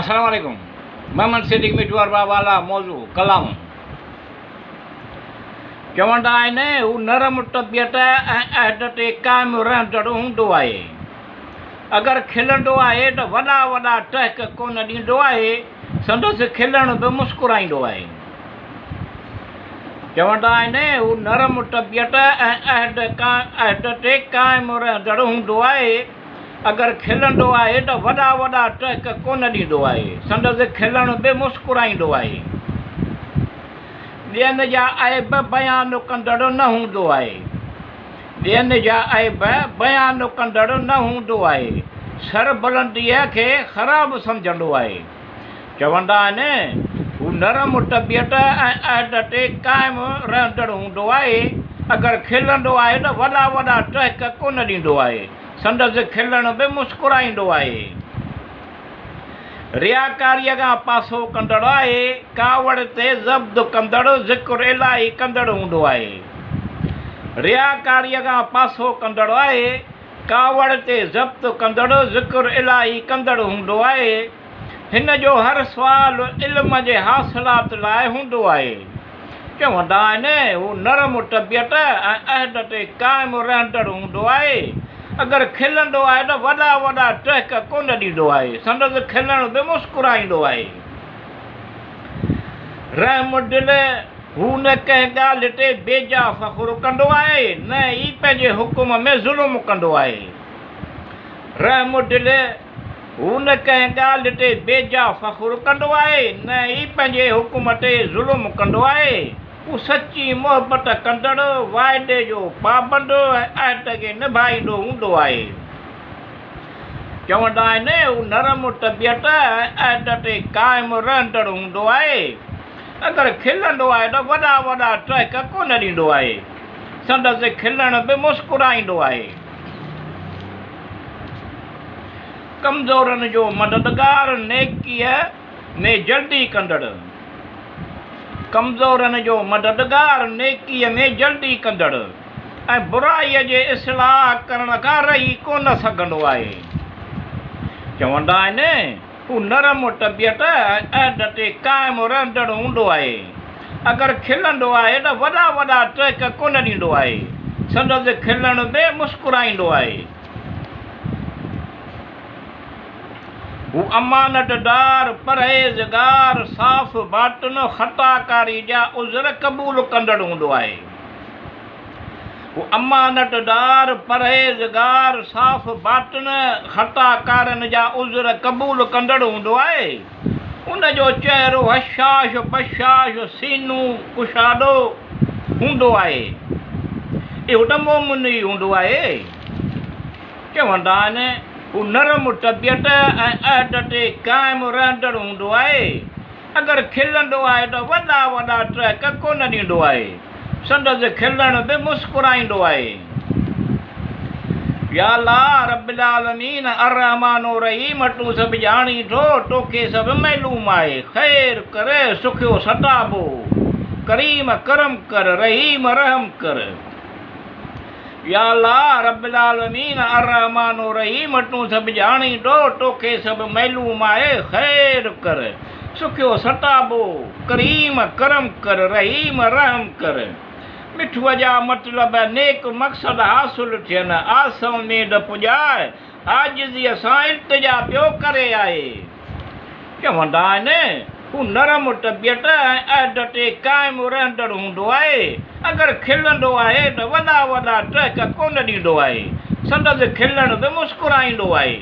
السلام عليڪم محمد صديق مٺو ارباب والا موضوع ڪلام چوندا آهن هو نرم طبيعت ۽ عهد تي قائم رهندڙ هوندو آهي اگر کلندو آهي ته وڏا وڏا ٽهڪ ڪونه ڏيندو آهي سندس کلڻ به مسڪرائيندو آهي چوندا آهن هو نرم طبيعت ۽ عهد تي قائم رهندڙ هوندو آهي اگر کلندو آهي ته وڏا وڏا ٽهڪ ڪونه ڏيندو آهي، سندس کلڻ به مسڪرائيندو آهي. ٻين جا عيب بيان ڪندڙ نه هوندو آهي. ٻين جا عيب بيان ڪندڙ نه هوندو آهي. سربلنديء کي خراب سمجهندو آهي. چوندا آهن، هو نرم طبيعت ۽ عهد تي قائم رهندڙ هوندو آهي. اگر کلندو آهي ته وڏا وڏا ٽهڪ ڪونه ڏيندو آهي. سندس کلڻ به مسڪرائيندو آهي. رياڪاريء کان پاسو ڪندڙ آهي. ڪاوڙ تي ضبط ڪندڙ، ذڪر الاهي ڪندڙ هوندو آهي. رياڪاريء کان پاسو ڪندڙ آهي. ڪاوڙ تي ضبط ڪندڙ، ذڪر الاهي ڪندڙ هوندو آهي. هن جو هر سوال علم جي حاصلات لاء هوندو آهي. چوندا آهن، هو نرم طبيعت ۽ عهد تي قائم رهندڙ هوندو آهي. اگر کلندو آهي ته وڏا وڏا ٽهڪ ڪونه ڏيندو آهي. سندس کلڻ به مسڪرائيندو آهي. رحم دل، هو نه ڪنهن ڳالهه تي بيجا فخر ڪندو آهي، نه ئي پنهنجي حڪم ۾ ظلم ڪندو آهي. رحم دل، هو نه ڪنهن ڳالهه تي بيجا فخر ڪندو آهي، نه ئي پنهنجي حڪم تي ظلم ڪندو آهي. هو سچي محبت ڪندڙ، واعدي جو پابند ۽ عهد کي نڀائيندو هوندو آهي. چوندا آهن، هو نرم طبيعت ۽ عهد تي قائم رهندڙ هوندو آهي. اگر کلندو آهي ته وڏا وڏا ٽهڪ ڪونه ڏيندو آهي. سندس کلڻ به مسڪرائيندو آهي. ڪمزورن جو مددگار، نيڪيء ۾ جلدي ڪندڙ. ڪمزورن جو مددگار، نيڪيء ۾ جلدي ڪندڙ ۽ برائيء جي اصلاح ڪرڻ کان رهي ڪونه سگهندو آهي. چوندا آهن، هو نرم طبيعت ۽ عهد تي قائم رهندڙ هوندو آهي. اگر کلندو آهي ته وڏا وڏا ٽهڪ ڪونه ڏيندو آهي. سندس کلڻ به مسڪرائيندو آهي. هو امانتدار، پرهيزگار، صاف باطن، خطاڪاري جا عذر قبول ڪندڙ هوندو آهي. هو امانتدار، پرهيزگار، صاف باطن، خطاڪارن جا عذر قبول ڪندڙ هوندو آهي. ان جو چهرو هشاش بشاش، سينو ڪشادو هوندو آهي. اهو ته مومن ئي هوندو آهي. چوندا آهن، هو نرم طبيعت ۽ عهد تي قائم رهندڙ هوندو آهي. اگر کلندو آهي ته وڏا وڏا ٽهڪ ڪونه ڏيندو آهي. سندس کلڻ به مسڪرائيندو آهي. يا الله رب العالمين الرحمٰن الرحيم تون سڀ ڄاڻين ٿو، توکي سڀ معلوم آهي. خير ڪر، سکيو ستابو. ڪريم ڪرم ڪر، رحيم رحم ڪر. يا الله رب العالمين الرحمٰن الرحيم تون سڀ ڄاڻين ٿو، توکي سڀ معلوم آهي، خير ڪر، سکيو ستابو، ڪريم ڪرم ڪر، رحيم رحم ڪر. مٺوء جا مطلب نيڪ مقصد حاصل ٿين، آس اميد پڄاء، عاجزيء سان التجا پيو ڪري آهي. چوندا آهن، هو نرم طبيعت ۽ عهد تي قائم رهندڙ هوندو آهي. اگر کلندو آهي ته وڏا وڏا ٽهڪ ڪونه ڏيندو آهي. سندس کلڻ به مسڪرائيندو آهي.